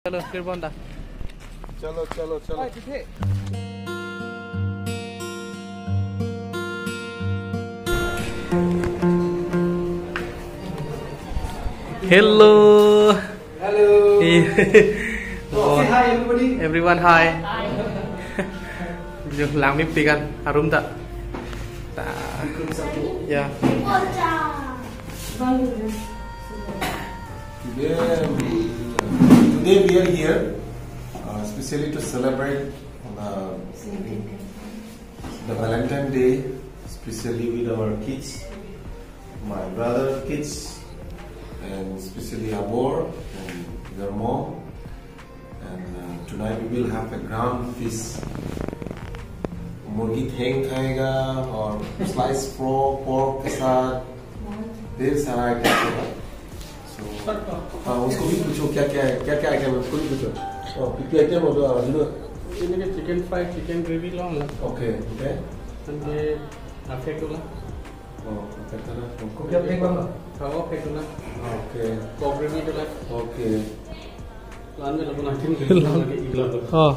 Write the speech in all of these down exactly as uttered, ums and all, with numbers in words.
Chalo, Kirbon da. Chalo, chalo, chalo. Hello. Hello. Hey. Oh. Say hi, everybody. Everyone, hi. Hi. Jo langmepik an, arum ta. Ta. Ya. Today, today we are here, uh, specially to celebrate, uh, the Valentine Day, especially with our kids, my brother kids, and especially Abor and their mom. And, uh, tonight we will have a grand feast. मुर्गी ठेंग खाएगा और slice pork, pork के साथ ढेर सारा आइटम होगा। So, हाँ, उसको भी पूछो क्या क्या, क्या क्या आइटम है, उसको भी पूछो। Oh, কি কি আইটেম হবে, you know? এনেকে চিকেন ফ্ৰাই, চিকেন গ্ৰেভি লম। Okay, okay. এনে আফেক ওলা। Oh, আফেক ওলা। কফি আফেক ওলা। খাও আফেক ওলা। Okay. পক গ্ৰেভি ওলা। Okay. লান মে লবো না, chicken gravy OLA. Oh.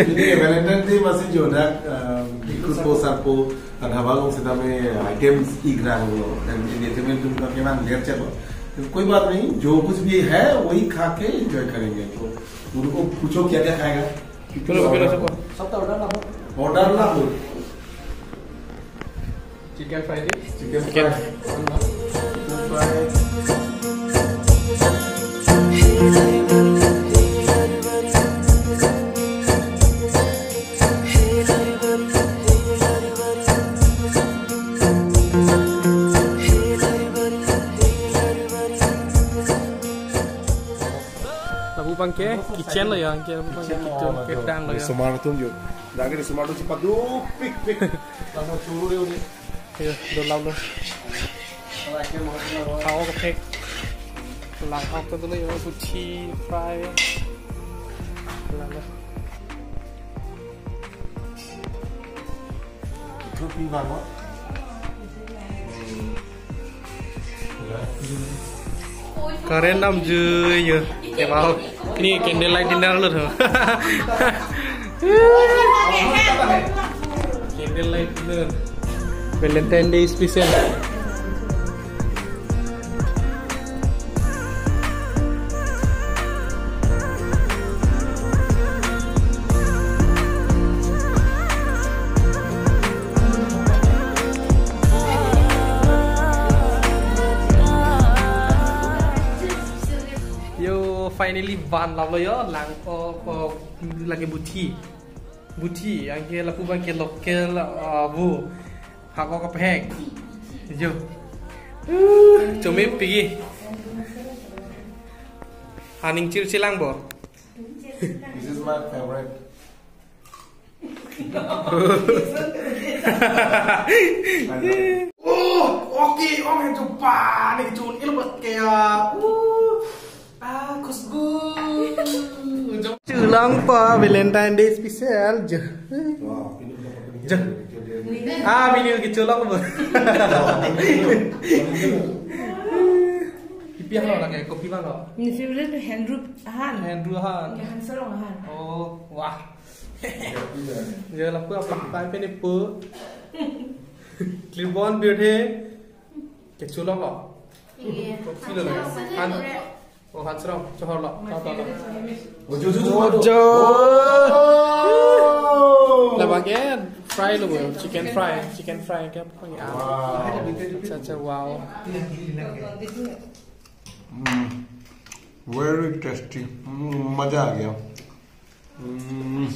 Jadi, Valentine Day masih jodak, um, ikut po sarpo, kadang abang sedang items igrang lo, dan entertainment tum ka keman ler chalo. कोई बात नहीं, जो कुछ भी है, वही खा के एंजॉय करेंगे। तो उनको पूछो क्या क्या खाएगा। Kilo, kilo, sabo. Sabta order na ho. Order na ho. Chicken fry de. Chicken fry. Chicken fry. Lapu abang ke kitchen lo ya, ke lapu abang ke kitchen, oh, kitchen lo ya. Somar atum jo. Dagi somar atum chepaduk pikpik. Langsung churu deh udah. Ayo, do lalo. Hao kaprek. Lang hao kedo lo ya, buchi fry. Lalo. Itu pinggan, Pak. Current namjui yo. Kemau. Ini candlelight dinner lo tuh. Candlelight dinner. Valentine Day special. Yo, finally van lalo yo, lang ko, ko lagi buchi. Buchi, anke lapu abang ke local, uh, bu. Hako kaprek. Jo. Uh, chomepik. Aning chirchilang bo. This is my favorite. Oh, okay, oh, yang jumpa nih, Jun, ilmu kayak, uh, ah, khusbu. Chulang pa Valentine Day special, jo. Wow, ini udah pakai jo. Ah, menu ke chulang pa. Ipi halo lagi, kopi halo. Ni favorite Henry ahan. Henry ahan. Ya, Hanserong ahan. Oh, wah. Ya, lapu apa? Tapi ini pu. Klibon birthday. Kecholong lo. Iya. Kopi lo. Han. Oh, Hanserong. Chohor lo. Tahu, tahu, tahu. Oh, jo, jo, jo. Oh, jo. Oh. Labagen fry lo, chicken fry, chicken fry ke apa ya? Wow. Acha, acha, wow. Hmm. Very tasty. Hmm, मजा आ गया. Hmm.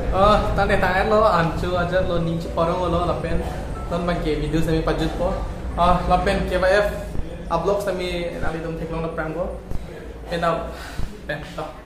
Ah, tangte tang-etlo, ancho ajatlo, ning cheparong-olo, lapen non abangke video sitame pajutpo. Ah, lapen K Y F a-vlog sitame nanglitum theklong nangprangpo. Pen up. Pen up.